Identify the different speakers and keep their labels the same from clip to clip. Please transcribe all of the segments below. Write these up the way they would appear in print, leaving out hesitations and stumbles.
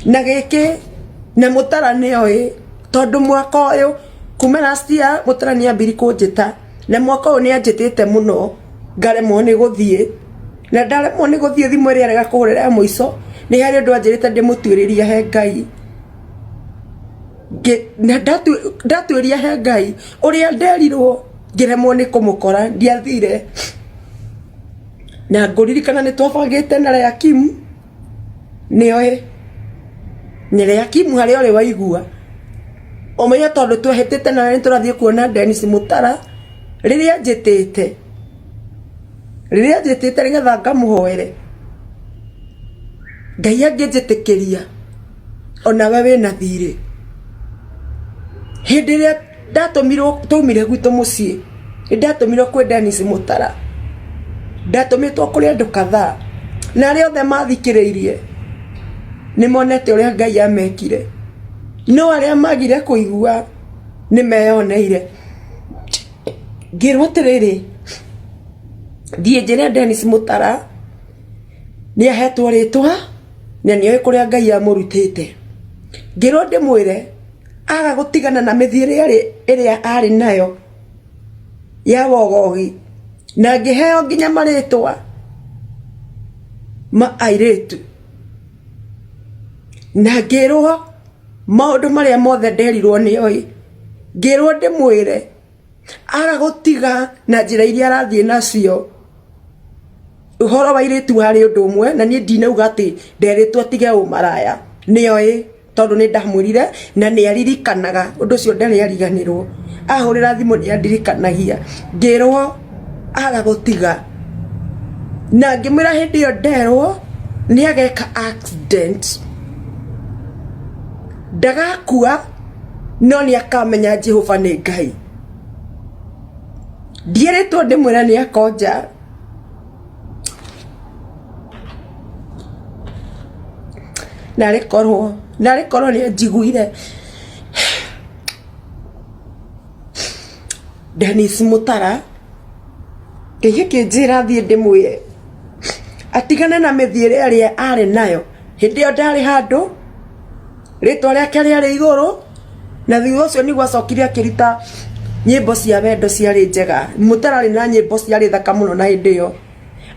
Speaker 1: Na gĩkĩ na Mũtara nĩoĩ tondũ mwaka ũyũ kuma last year Mũtara nĩ ambiri kũnjĩta na mwaka ũyũ nĩ anjĩtĩte mũno ngaremwo nĩ gũthiĩ na ndaremwo nĩ gũthiĩ thimũ ĩrĩa arega kũhũrĩra ya mũico nĩ harĩ ũndũ anjĩrĩte ndĩmũtuĩrĩrie he Ngai. Na ndatuĩria he Ngai ũrĩa nderirwo ngĩremwo nĩ kũmũkora ndiathire. Na ngũririkana nĩ twabangĩte na Leakim nĩoĩ na Leakim harĩa ũrĩ waigua ũmenye tondũ twehĩtĩte nawe nĩ tũrathiĩ kuona Dennis Mũtara rĩrĩa anjĩtĩte rĩrĩa anjĩtĩte nĩgetha ngamũhoere Ngai angĩnjĩtĩkĩria onawe wĩna thirĩ. Hĩndĩ ĩrĩa ndatũmirwo twaumire gwitũ mũciĩ, nĩ ndatũmirwo kwĩ Dennis Mũtara. Ndatũmĩtwo kũrĩ andũ kadhaa, na arĩa othe mathikĩrĩirie nĩ monete ũrĩa Ngai amekire. No arĩa magire kũigua nĩ meyoneire. Ngĩrwo atĩrĩrĩ, thiĩ njĩre Dennis Mũtara nĩ ahetwo rĩtwa na nĩ oĩ kũrĩa Ngai amũrutĩte. Ngĩrwo ndĩmwĩre aga gũtigana na mĩthiĩre ĩrĩa arĩ nayo ya wogogi na ngĩheo nginya marĩtwa ma airĩtu na ngĩrwo maũndũ marĩa mothe nderirwo nĩ oĩ, ngĩrwo ndĩmwĩre aga gũtiga na njĩra iria arathiĩ nacio ũhoro wa airĩtu warĩ ũndũ ũmwe na niĩ ndinauga atĩ nderĩtwo atige ũmaraya nĩoĩ tondũ nĩ ndamwĩrire na nĩ aririkanaga ũndũ ũcio ndarĩ ariganĩrwo ahũrĩra thimũ nĩ andirikanagia ngĩrwo aga gũtiga na ngĩmwĩra hĩndĩ ĩyo nderwo nĩ ageka accident ndagakua no nĩ akamenya Jehova nĩ Ngai ndierĩtwo ndĩmwĩra nĩ akonja narĩ korwo narĩ korwo nĩ anjiguire Dennis Mũtara Ngai akĩnjĩra thiĩ ndĩmwĩre atigane na mĩthiĩre ĩrĩa arĩ nayo hĩndĩ ĩyo ndarĩ handũ rĩtwa rĩake rĩarĩ igũrũ na thutha ũcio nĩguo acokire akĩruta nyĩmbo cia wendo ciarĩ njega Mũtara arĩ na nyĩmbo ciarĩ thaka mũno na hĩndĩ ĩyo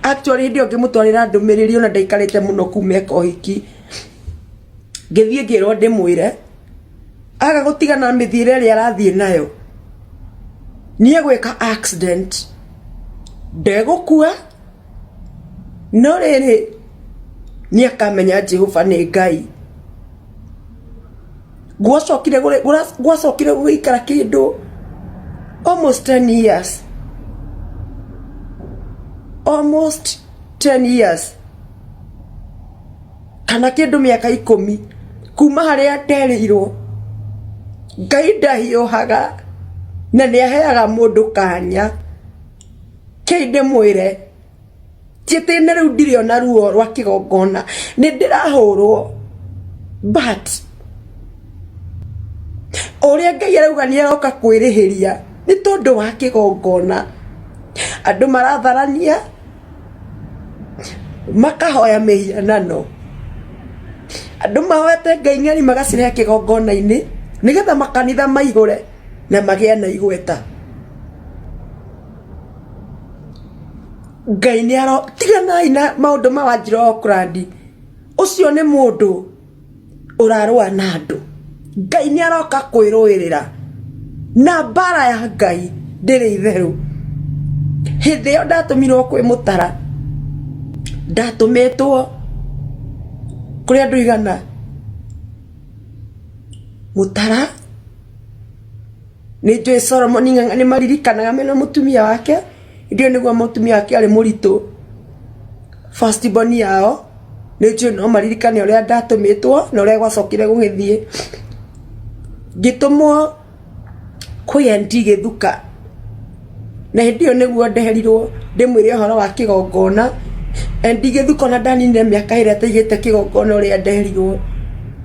Speaker 1: actually hĩndĩ ĩyo ngĩmũtwarĩra ndũmĩrĩri ona ndaikarĩte mũno kuma eka ũhiki ngĩthiĩ ngĩrwo ndĩmwĩre aga gũtigana na mĩthiĩre ĩrĩa arathiĩ nayo nĩ egwĩka accident ndegũkua no rĩrĩ nĩ akamenya Jehova nĩ Ngai. Gwacokire gwacokire gũgĩikara kĩndũ almost 10 years, almost 10 years kana kĩndũ mĩaka 10 kuma harĩa nderĩirwo Ngai ndahiũhaga na nĩ aheaga mũndũ kanya. Kei ndĩmwĩre ti atĩ na rĩu ndirĩ ona ruo rwa kĩgongona nĩ ndĩrahũrwo but ũrĩa Ngai arauga nĩ aroka kwĩrĩhĩria nĩ tondũ wa kĩgongona. Andũ maratharania makahoya mĩhianano. Andũ mahoete ngai ng'eni magacirehe kĩgongona-inĩ nĩgetha makanitha maihũre na magĩe na igweta. Ngai nĩ aro tiganai na maũndũ ma Wanjirũ wa Oakland. Ũcio nĩ mũndũ ũrarũa na andũ. Ngai nĩ aroka kwĩrũĩrĩra na mbara ya Ngai ndĩrĩ itherũ. Hĩndĩ ĩyo ndatũmirwo kwĩ Mũtara, ndatũmĩtwo kũrĩ andũ igana. Mũtara nĩ njũĩ Solomon Ng'ang'a nĩ maririkanaga mena mũtumia wake, hĩndĩ ĩyo nĩguo mũtumia wake arĩ mũritũ, first born yao, nĩ njũĩ no maririkane ũrĩa ndatũmĩtwo na ũrĩa gwacokire gũgĩthiĩ. Ngĩtũmwo kwĩ ND Gĩthuka, na hĩndĩ ĩyo nĩguo nderirwo ndĩmwĩre ũhoro wa kĩgongona, ND Gĩthuka ona ndaninire mĩaka ĩrĩa ataigĩte kĩgongona ũrĩa nderirwo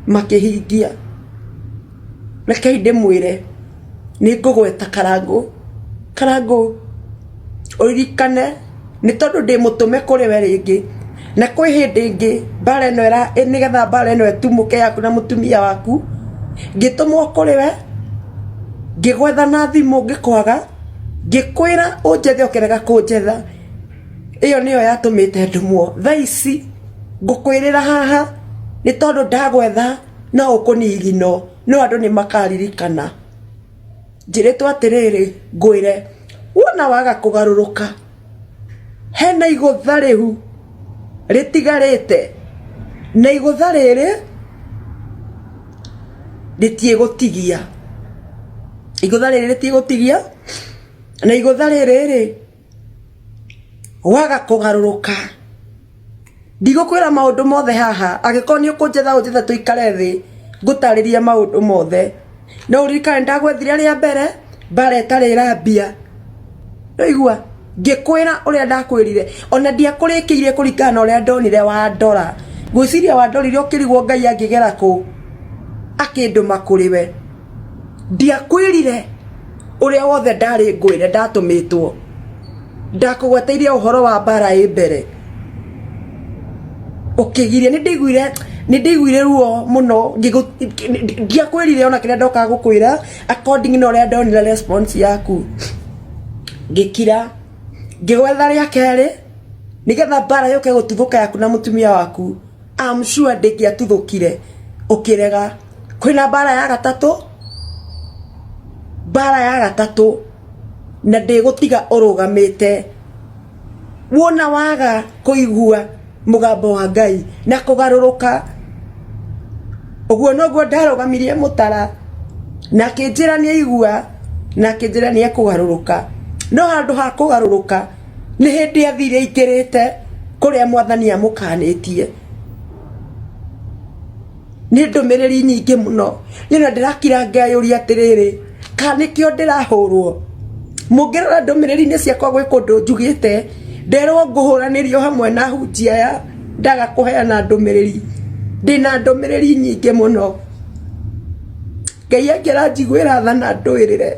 Speaker 1: makĩhingia. Rekei ndĩmwĩre nĩ ngũgweta Karangũ, Karangũ ũririkane nĩ tondũ ndĩ mũtũme kũrĩ we rĩngĩ, Na kwĩ hĩndĩ ĩngĩ mbara ĩno nĩgetha mbara ĩno ĩtumũke yaku na mũtumia waku, ngĩtũmwo kũrĩ we, ngĩgwetha na thimũ ngĩkwaga, ngĩkwĩra ũnjethe ũkĩrega kũnjetha. Ĩyo nĩyo yatũmĩte ndũmwo. Thaa ici ngũkwĩrĩra haha nĩ tondũ ndagwetha no ũkũnigino no andũ nĩ makaririkana. Njĩrĩtwo atĩrĩrĩ ngwĩre wona waga kũgarũrũka hena igũtha rĩu rĩtigarĩte na igũtha rĩrĩ rĩtiĩgũtigia. Igũtha rĩrĩ rĩtiĩgũtigia na igũtha rĩrĩ rĩ waga kũgarũrũka ndigũkwĩra maũndũ mothe haha angĩkorwo nĩ ũkũnjetha ũnjethe tũikare thĩ ngũtarĩrie maũndũ mothe no ũririkane ndagwethire rĩa mbere mbara ĩtarĩ ĩrambia ũraigua ngĩkwĩra ũrĩa ndakwĩrire ona ndiakũrĩkĩirie kũringana na ũrĩa ndonire wandora ngwĩciria wandorire ũkĩrigwo Ngai angĩgera kũ akĩndũma kũrĩ we. Ndiakwĩrire ũrĩa wothe ndarĩ ngwĩre ndatũmĩtwo. Ndakũgweteirie ũhoro wa mbara ĩ mbere. Ũkĩgiria nĩ ndaiguire nĩ ndaiguire ruo mũno ndiakwĩrire ona kĩrĩa ndokaga gũkwĩra according na ũrĩa ndonire response yaku. Ngĩkira, ngĩgwetha rĩa kerĩ nĩgetha mbara yũke gũtuthũka yaku na mũtumia waku. I'm sure ndĩngĩatuthũkire ũkĩrega. Kwĩna mbara ya gatatũ, mbara ya gatatũ na ndĩgũtiga ũrũgamĩte. Wona waga kũigua mũgambo wa Ngai na kũgarũrũka, ũguo noguo ndarũgamirie mũtara na akĩnjĩra nĩ aigua na akĩnjĩra nĩ ekũgarũrũka. No handũ ha kũgarũrũka nĩ hĩndĩ athire aingĩrĩte kũrĩa mwathani amũkanĩtie. Nĩ ndũmĩrĩri nyingĩ mũno, niĩ ona ndĩrakira ngeyũria atĩrĩrĩ, kana nĩkĩo ndĩrahũrwo? Mũngĩrora ndũmĩrĩri-inĩ ciakwa gwĩ kũndũ njugĩte, nderwo ngũhũranĩrio hamwe na ahunjia aya ndaga kũheana ndũmĩrĩri. Ndĩna ndũmĩrĩri nyingĩ mũno. Ngai angĩranjiguĩra tha na andũĩrĩre.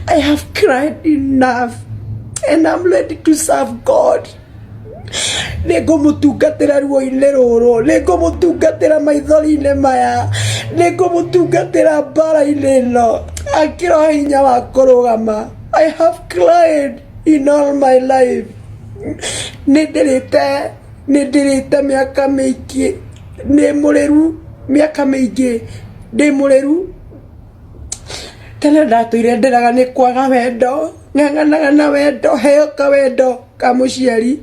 Speaker 1: I have cried enough and I'm ready to serve God. Nĩ ngũmũtungatĩra ruo-inĩ rũrũ, nĩ ngũmũtungatĩra maithori-inĩ maya, nĩ ngũmũtungatĩra mbara-inĩ ĩno, akĩroha hinya wa kũrũgama. I have cried in all my life. Nĩ ndĩrĩte, nĩ ndĩrĩte mĩaka mĩingĩ, ndĩ mũrĩru mĩaka mĩingĩ, ndĩ mũrĩru. Tene ndatũire ndĩraga nĩ kwaga wendo, ng'ang'anaga na wendo, heo kawendo ka mũciari,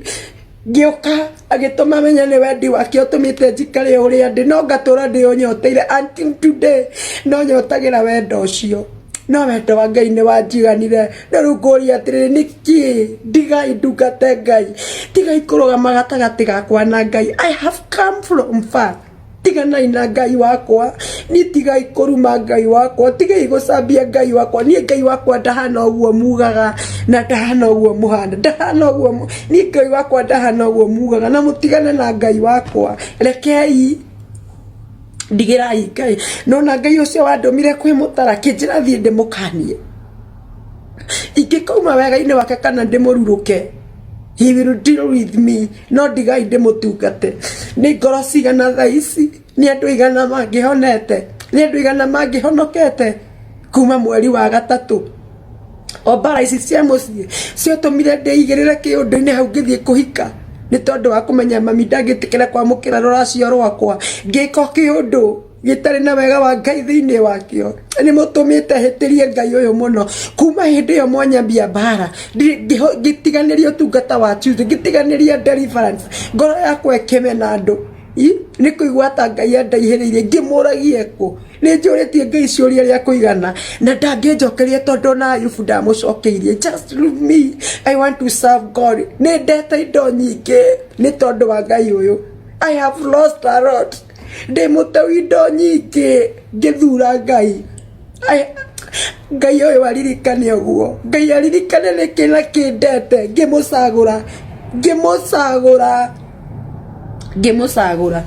Speaker 1: ngĩũka agĩtũma menye nĩ wendi wake ũtũmĩte njikare ũrĩa ndĩ, no ngatũra ndĩũnyoteire until today no nyotagĩra wendo ũcio, no wendo wa Ngai nĩ wanjiganire, no rĩu ngũria atĩrĩrĩ nĩkĩ ndigai ndungate Ngai, tigai kũrũgama gatagatĩ gakwa na Ngai, I have come from far. Tiganai na Ngai wakwa, niĩ tigai kũruma Ngai wakwa, tigai gũcambia Ngai wakwa, niĩ Ngai wakwa ndahana ũguo mugaga, na ndahana ũguo mũhana, ndahana ũguo, niĩ Ngai wakwa ndahana ũguo mugaga, na mũtigane na Ngai wakwa, rekei ndigĩrai Ngai. Nona Ngai ũcio wandũmire kwĩ mũtara akĩnjĩra thiĩ ndĩmũkanie. Ingĩkauma wega-inĩ wake kana ndĩmũrurũke, he will deal with me, no ndigai ndĩmũtungate. Nĩ ngoro cigana thaa ici, nĩ andũ aigana mangĩhonete, nĩ andũ aigana mangĩhonokete kuma mweri wa gatatũ. O mbara ici cia mũciĩ ciatũmire ndĩigĩrĩre kĩũndũ-inĩ hau ngĩthiĩ kũhika nĩ tondũ wa kũmenya mami ndangĩtĩkĩra kwamũkĩra rũracio rwakwa, ngĩka kĩũndũ. Gĩtarĩ na wega wa Ngai thĩinĩ wakĩo. Nĩ mũtũmĩte hĩtĩrie Ngai ũyũ mũno. Kuma hĩndĩ ĩyo mwanyambia mbara, ngĩtiganĩria ũtungata wa Tuesday, ngĩtiganĩria deliverance, ngoro yakwa ĩkĩmena andũ. Nĩ kũigua ta Ngai andaihĩrĩirie, ngĩmũragia kũ? Nĩ njũrĩtie Ngai ciũria rĩa kũigana, na ndangĩnjokeria tondũ ona Ayubu ndamũcokeirie. Just leave me, I want to serve God. Nĩ ndete indo nyingĩ nĩ tondũ wa Ngai ũyũ. I have lost a lot. Ndĩ mũteu indo nyingĩ ngĩthura Ngai. Ngai ũyũ aririkane ũguo. Ngai aririkane nĩkĩ na kĩ ndete ngĩmũcagũra, ngĩmũcagũra, ngĩmũcagũra.